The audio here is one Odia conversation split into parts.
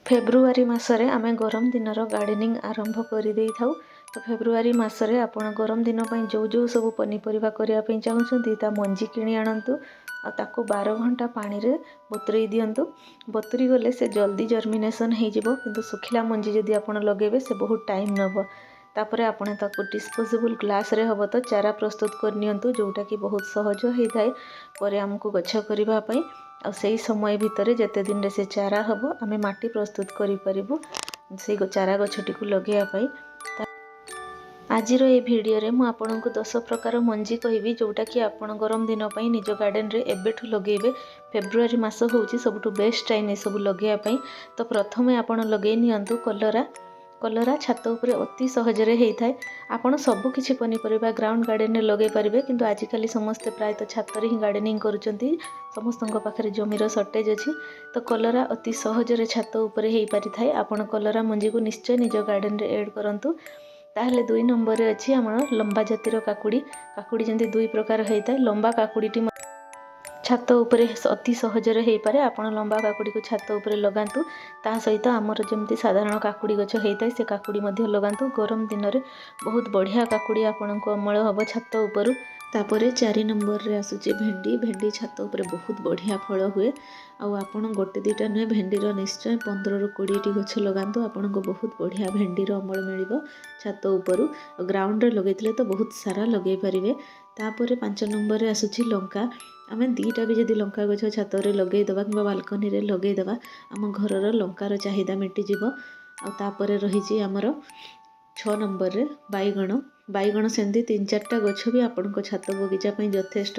ଫେବୃଆରୀ ମାସରେ ଆମେ ଗରମ ଦିନର ଗାର୍ଡ଼େନିଂ ଆରମ୍ଭ କରିଦେଇଥାଉ। ତ ଫେବୃଆରୀ ମାସରେ ଆପଣ ଗରମ ଦିନ ପାଇଁ ଯେଉଁ ଯେଉଁ ସବୁ ପନିପରିବା କରିବା ପାଇଁ ଚାହୁଁଛନ୍ତି, ତା ମଞ୍ଜି କିଣି ଆଣନ୍ତୁ ଆଉ ତାକୁ 12 ଘଣ୍ଟା ପାଣିରେ ବତୁରେଇ ଦିଅନ୍ତୁ। ବତୁରି ଗଲେ ସେ ଜଲ୍ଦି ଜର୍ମିନେସନ୍ ହେଇଯିବ। କିନ୍ତୁ ଶୁଖିଲା ମଞ୍ଜି ଯଦି ଆପଣ ଲଗାଇବେ, ସେ ବହୁତ ଟାଇମ୍ ନେବ। ତାପରେ ଆପଣ ତାକୁ ଡିସ୍ପୋଜେବୁଲ୍ ଗ୍ଲାସ୍ରେ ହେବ ତ ଚାରା ପ୍ରସ୍ତୁତ କରିନିଅନ୍ତୁ, ଯେଉଁଟାକି ବହୁତ ସହଜ ହେଇଥାଏ ପରେ ଆମକୁ ଗଛ କରିବା ପାଇଁ। ଆଉ ସେଇ ସମୟ ଭିତରେ ଯେତେ ଦିନରେ ସେ ଚାରା ହେବ, ଆମେ ମାଟି ପ୍ରସ୍ତୁତ କରିପାରିବୁ ସେଇ ଚାରା ଗଛଟିକୁ ଲଗାଇବା ପାଇଁ। ଆଜିର ଏ ଭିଡ଼ିଓରେ ମୁଁ ଆପଣଙ୍କୁ 10 ପ୍ରକାର ମଞ୍ଜି କହିବି, ଯେଉଁଟାକି ଆପଣ ଗରମ ଦିନ ପାଇଁ ନିଜ ଗାର୍ଡ଼େନରେ ଏବେଠୁ ଲଗାଇବେ। ଫେବୃଆରୀ ମାସ ହେଉଛି ସବୁଠୁ ବେଷ୍ଟ ଟାଇମ୍ ଏସବୁ ଲଗାଇବା ପାଇଁ। ତ ପ୍ରଥମେ ଆପଣ ଲଗାଇ ନିଅନ୍ତୁ କଲରା। କଲରା ଛାତ ଉପରେ ଅତି ସହଜରେ ହେଇଥାଏ। ଆପଣ ସବୁ କିଛି ପନିପରିବା ଗ୍ରାଉଣ୍ଡ ଗାର୍ଡ଼େନରେ ଲଗାଇ ପାରିବେ, କିନ୍ତୁ ଆଜିକାଲି ସମସ୍ତେ ପ୍ରାୟତଃ ଛାତରେ ହିଁ ଗାର୍ଡ଼େନିଂ କରୁଛନ୍ତି। ସମସ୍ତଙ୍କ ପାଖରେ ଜମିର ସର୍ଟେଜ୍ ଅଛି। ତ କଲରା ଅତି ସହଜରେ ଛାତ ଉପରେ ହେଇପାରିଥାଏ। ଆପଣ କଲରା ମଞ୍ଜିକୁ ନିଶ୍ଚୟ ନିଜ ଗାର୍ଡ଼େନରେ ଏଡ଼୍ କରନ୍ତୁ। ତାହେଲେ 2 ନମ୍ବରରେ ଅଛି ଆମର ଲମ୍ବା ଜାତିର କାକୁଡ଼ି। କାକୁଡ଼ି ଯେମିତି ଦୁଇ ପ୍ରକାର ହେଇଥାଏ, ଲମ୍ବା କାକୁଡ଼ିଟି ଛାତ ଉପରେ ଅତି ସହଜରେ ହେଇପାରେ। ଆପଣ ଲମ୍ବା କାକୁଡ଼ିକୁ ଛାତ ଉପରେ ଲଗାନ୍ତୁ। ତା ସହିତ ଆମର ଯେମିତି ସାଧାରଣ କାକୁଡ଼ି ଗଛ ହେଇଥାଏ, ସେ କାକୁଡ଼ି ମଧ୍ୟ ଲଗାନ୍ତୁ। ଗରମ ଦିନରେ ବହୁତ ବଢ଼ିଆ କାକୁଡ଼ି ଆପଣଙ୍କୁ ଅମଳ ହେବ ଛାତ ଉପରୁ। ତାପରେ 4 ନମ୍ବରରେ ଆସୁଛି ଭେଣ୍ଡି। ଭେଣ୍ଡି ଛାତ ଉପରେ ବହୁତ ବଢ଼ିଆ ଫଳ ହୁଏ। ଆଉ ଆପଣ ଗୋଟେ ଦୁଇଟା ନୁହେଁ, ଭେଣ୍ଡିର ନିଶ୍ଚୟ 15ରୁ 20ଟି ଗଛ ଲଗାନ୍ତୁ। ଆପଣଙ୍କୁ ବହୁତ ବଢ଼ିଆ ଭେଣ୍ଡିର ଅମଳ ମିଳିବ ଛାତ ଉପରୁ। ଆଉ ଗ୍ରାଉଣ୍ଡରେ ଲଗେଇଥିଲେ ତ ବହୁତ ସାରା ଲଗେଇ ପାରିବେ। ତାପରେ 5 ନମ୍ବରରେ ଆସୁଛି ଲଙ୍କା। ଆମେ ଦୁଇଟା ବି ଯଦି ଲଙ୍କା ଗଛ ଛାତରେ ଲଗେଇଦେବା କିମ୍ବା ବାଲକୋନିରେ ଲଗେଇଦେବା, ଆମ ଘରର ଲଙ୍କାର ଚାହିଦା ମେଣ୍ଟିଯିବ। ଆଉ ତାପରେ ରହିଛି ଆମର 6 ନମ୍ବରରେ ବାଇଗଣ। ବାଇଗଣ ସେମିତି ତିନି ଚାରିଟା ଗଛ ବି ଆପଣଙ୍କ ଛାତ ବଗିଚା ପାଇଁ ଯଥେଷ୍ଟ।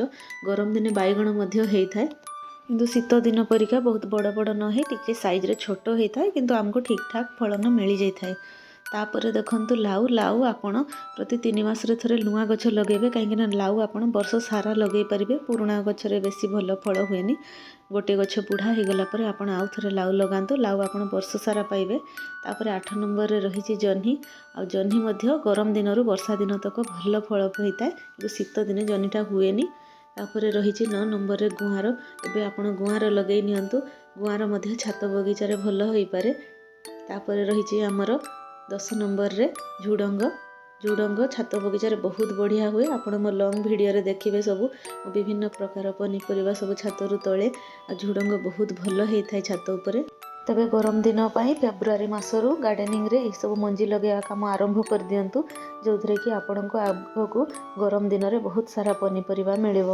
ଗରମ ଦିନେ ବାଇଗଣ ମଧ୍ୟ ହେଇଥାଏ, କିନ୍ତୁ ଶୀତ ଦିନ ପରିକା ବହୁତ ବଡ଼ ବଡ଼ ନ ହେଇ ଟିକେ ସାଇଜ୍ରେ ଛୋଟ ହେଇଥାଏ, କିନ୍ତୁ ଆମକୁ ଠିକ୍ ଠାକ୍ ଫଳନ ମିଳିଯାଇଥାଏ। ତାପରେ ଦେଖନ୍ତୁ ଲାଉ। ଲାଉ ଆପଣ ପ୍ରତି 3 ମାସରେ ଥରେ ନୂଆ ଗଛ ଲଗାଇବେ, କାହିଁକିନା ଲାଉ ଆପଣ ବର୍ଷ ସାରା ଲଗାଇ ପାରିବେ। ପୁରୁଣା ଗଛରେ ବେଶୀ ଭଲ ଫଳ ହୁଏନି। ଗୋଟେ ଗଛ ବୁଢ଼ା ହେଇଗଲା ପରେ ଆପଣ ଆଉ ଥରେ ଲାଉ ଲଗାନ୍ତୁ। ଲାଉ ଆପଣ ବର୍ଷ ସାରା ପାଇବେ। ତାପରେ 8 ନମ୍ବରରେ ରହିଛି ଜହ୍ନି। ଆଉ ଜହ୍ନି ମଧ୍ୟ ଗରମ ଦିନରୁ ବର୍ଷା ଦିନ ତକ ଭଲ ଫଳ ହୋଇଥାଏ, କିନ୍ତୁ ଶୀତ ଦିନେ ଜହ୍ନିଟା ହୁଏନି। ତାପରେ ରହିଛି 9 ନମ୍ବରରେ ଗୁଆଁର। ଏବେ ଆପଣ ଗୁଆଁର ଲଗାଇ ନିଅନ୍ତୁ। ଗୁଆଁର ମଧ୍ୟ ଛାତ ବଗିଚାରେ ଭଲ ହୋଇପାରେ। ତାପରେ ରହିଛି ଆମର 10 ନମ୍ବରରେ ଝୁଡ଼ଙ୍ଗ। ଝୁଡ଼ଙ୍ଗ ଛାତ ବଗିଚାରେ ବହୁତ ବଢ଼ିଆ ହୁଏ। ଆପଣ ମୋ ଲଙ୍ଗ୍ ଭିଡ଼ିଓରେ ଦେଖିବେ ସବୁ, ମୁଁ ବିଭିନ୍ନ ପ୍ରକାର ପନିପରିବା ସବୁ ଛାତରୁ ତୋଳେ ଆଉ ଝୁଡ଼ଙ୍ଗ ବହୁତ ଭଲ ହେଇଥାଏ ଛାତ ଉପରେ। ତେବେ ଗରମ ଦିନ ପାଇଁ ଫେବୃଆରୀ ମାସରୁ ଗାର୍ଡ଼େନିଂରେ ଏହିସବୁ ମଞ୍ଜି ଲଗାଇବା କାମ ଆରମ୍ଭ କରିଦିଅନ୍ତୁ, ଯେଉଁଥିରେ କି ଆପଣଙ୍କୁ ଆଗକୁ ଗରମ ଦିନରେ ବହୁତ ସାରା ପନିପରିବା ମିଳିବ।